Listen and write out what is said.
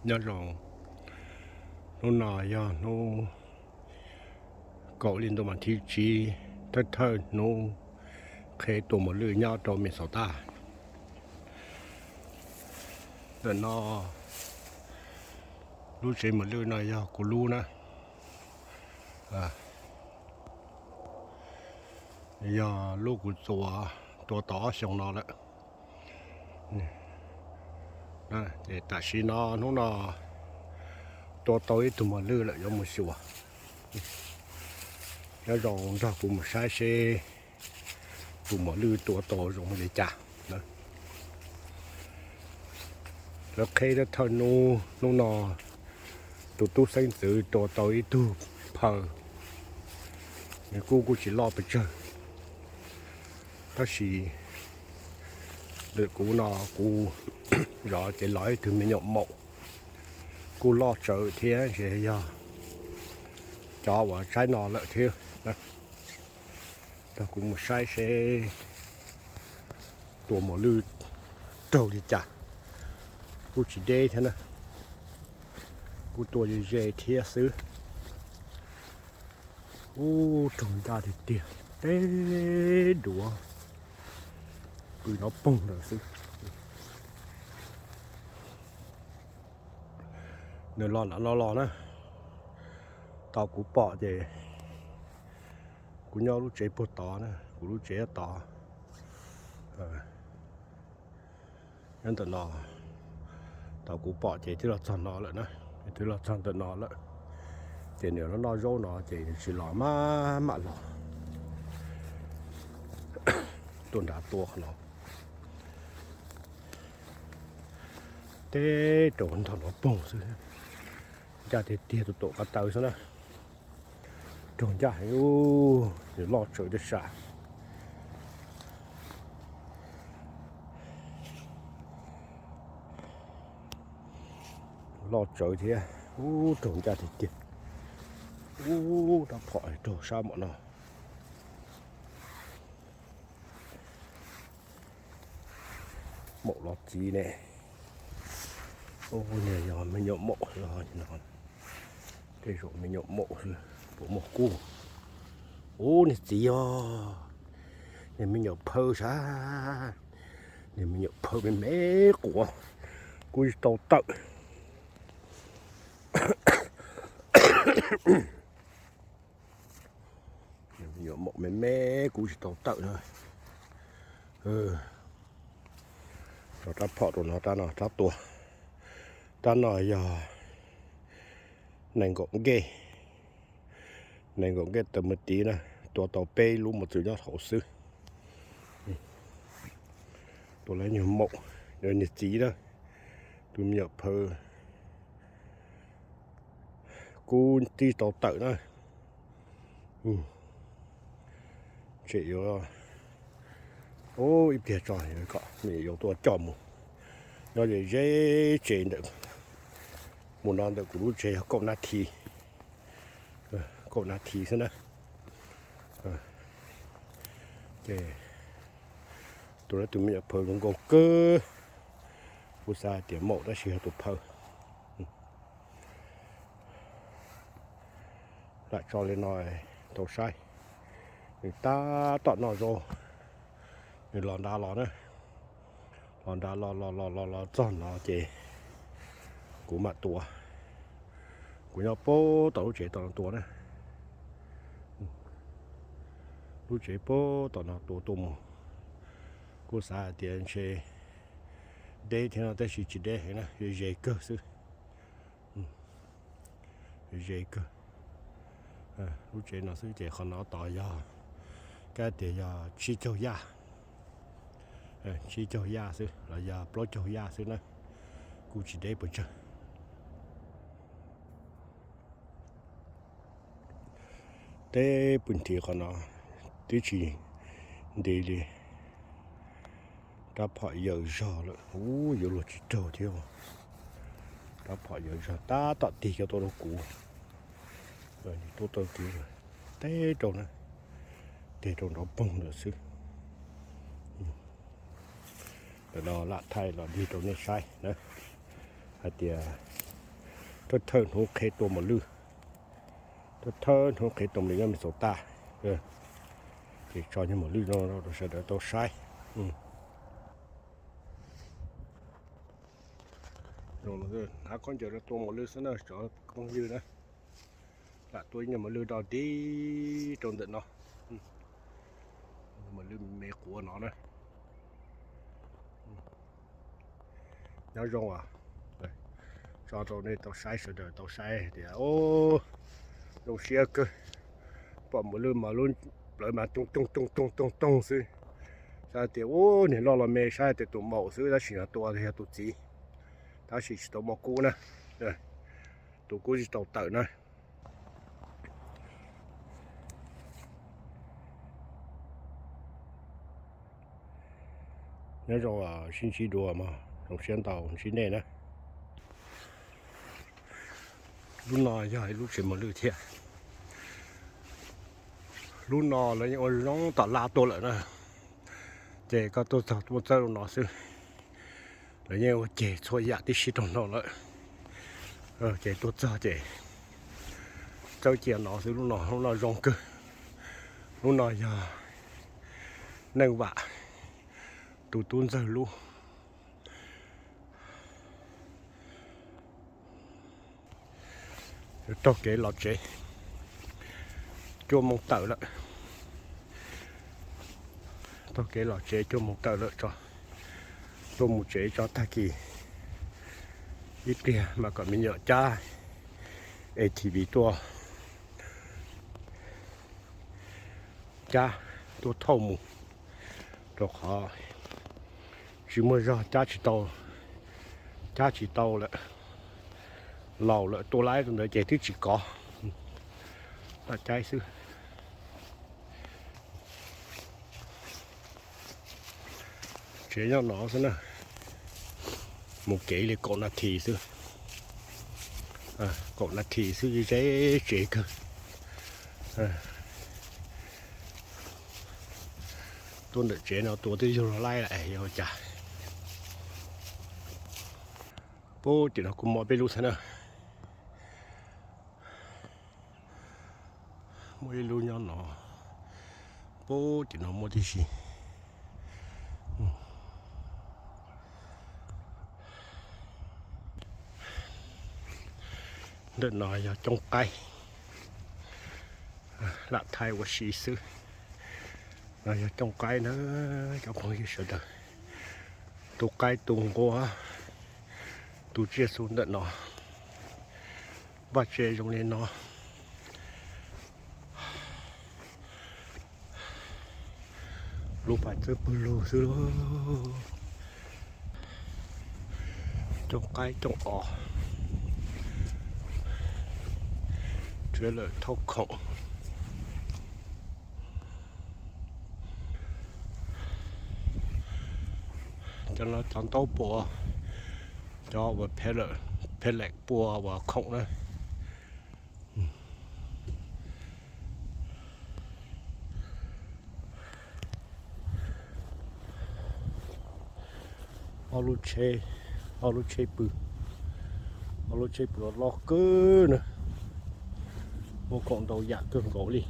Nyob zoo, hnub no yog hnub kaum hli ntuj mas thib tsib, thawj thawj hnub qheb tua mos lwj nyob rau Minnesota. Ntawm no lub tsev mos lwj no yog kuv lub na, yog lub kuv txua tua tau ob xyoo no lawm. Ces tam sim no hnub no tua tau ib tug mos lwj lawm yuav mus xyuas. Nyob zoo nrog kuv mus saib seb tus mos lwj tua tau zoo li cas. Lawv qheb thawj hnub, hnub no tus tub xeeb ntxwv tua tau ib tug phaw, nws kuj kuj tsis loj pes tsawg, tab sis lwm kuv no kuv zov ces los ib tug me nyuam maum, kuj loj tsawv thiab, ntshe yog cov uas tsaib no lawm thiab. Nrog kuv mus saib seb tua mos lwj raug li cas. Kuj tsis deb thiab na, kuj tua ze ze thiab xwb. Ub, raug ncaj tiag tiag, teb duav pw nov poog lawm xwb. Nws los nram no los na, tau kuv pom ces kuv nyob lub tsev puag tod na, kuv lub tsev tod. Nyob ntawm no, tau kuv pom ces twb los txog no lawm na, twb los txog ntawm no lawm. Ces nws los noj zaub no ces nws tsis los, mam mam los tuaj nrad tua qhov no. Teb raug ntho nov poog xwb, ncaj tiag tiag, tus tuam ko taw xwb na. Raug ncaj heev, nws loj tsawv tiag sas. Loj tsawv thiab, ub, raug ncaj tiag tiag. Ub, rab phom raug sab npaum no. Maum los txiv ne. Ub, niag yog me nyuam maum no. Tej zaum me nyuam maum xwb, puas muaj kub. Ub, niag txiv os, niag me nyuam phaw sab, niag me nyuam phaw me me quav, kub tsis tau tawm. Me nyuam maum me me kub tsis tau tawm na. Rab phom rau no, rab no rab tua. Rab no yog nees nkaum nkej, nees nkaum nkej tawm mus tid na, tua tau peb lub mos txwv nyob hauv xwb. Tua lawv nyuag maum, niag txiv na, tus me nyuam phaw kub tsis tau tawm na. Tsem yuav, ib pliag tso kom me yuav tuaj coj mus. Nyob ze ze tsev ntawm, mus no ntawm kuv lub tsev yog kaum nas this, kaum nas this xwb na. Ces tus, tus me nyuam phaw zoo nkauj kawg, kuv xav hais tias maum tab sis yog tus phaw. Lam tso li no tau saib. Nws tab tom noj zaub, nws los nrad los na, los nrad los los los los los txog no ces kuv mam tua. Kuv nyob puag tom lub tsev tom no tua na, lub tsev puag tom no tua tuaj mus. Kuv xav hais tias ntshe deb thiab no tab sis tsis deb heev na, ze kawg xwb. Ze kawg. Lub tsev no xwb ces qhov no tod yog, kab tias yog tsib caug yaj, tsib caug yaj xwb los yog plaub caug yaj xwb na, kuj tsis deb pes tsawg. Teb pw nrhiv qhov no twb tsis nti li. Rab phom yawm zog lawm, ub, yuav luag tsis raug thiab. Rab phom yawm zog tab tom tig cov tuaj rau kuv, tuaj tau kuv, teb rau na, tig rau nrov poog lawm xwb. Ntawm no lam thaij los dig rau nej saib na, hais tias Thawj thawj hnub qheb tua mos lwj, thawj thawj hnub qheb tua mos lwj nyob Minnesota. Ces tso nyuag mos lwj no rau sawv daws tau saib. Hnav khaub ncaws rau tua mos lwj xwb na cov phooj ywg na. Lam tua ib nyuag mos lwj do dib rau ntawm no. Mos lwj me quav no na. Nyob zoo os, tso rau nej tau saib, sawv daws tau saib tias zoo siab kawg. Pom mos lwj mas lub plawv mas toog toog toog toog toog toog xwb. Xav tias ub niag loj los me saib tias tus maum xwb tab sis no tua yog tus txiv, tab sis tsis tau muaj kub na, tus kub tsis tau tawm na. Nyob zoo, sib ntsib dua mog, zoo siab ntau ntsib nej na. Lub no yog ib lub tsev mos lwj thiab. Lub no lawv yeej ua zoo tom laj tuaj lawm na, ces koj tuaj txog tuaj txawb lub no xwb. Lawv yeej ua ceg txhua yam tib si rau no lawm, ces tuaj txog ces txawb cia no xwb. Lub no, lub no zoo kawg. Lub no yog Neej Vam tus tub ntxawg lub. Taug kev los tsev, cuaj moos tawm lawm. Taug kev los tsev cuaj moos tawm lawm tso, tuaj mus tsev tso, tag kis ib pliag mas kom me nyuam cab A T V tuaj, cab tuaj thauj mus, rau qhov tsis muaj zog cab tsis tau, cab tsis tau lawm. Laus lawm tua laib rau ntawd ces twb tsis kov, lam caib xwb. Tsev nyob no xwb na, mus kev li kaum nas this xwb, kaum nas this xwb ze tsev kawg. Tuaj ntawm tsev no tua twb yug los laib lawm yog ua cas. Pub tim no kuj muaj peb lub xwb na. Muaj ib lub nyob no, pub tim no muaj tib si. Ntawm no yog cooj qaib, lam thaij ua si xwb. No yog cooj qaib na cov phooj ywg sawv daws. Tu qaib tu nquab, tu tsiaj xu ntawm no, vaj tse zoo li no. Lub pas txawb pawg lug xwb lauj. Cooj qaib cooj os, tsuav lawm thauj khoom. Cov no cov ntaub pua, cov uas phev lawm, phev lawm pua uas khoom na. Ob lub tsheb, ob lub tsheb pw, ob lub tsheb pw loj kawg na, muaj khoom ntau yam kawg nkaus li.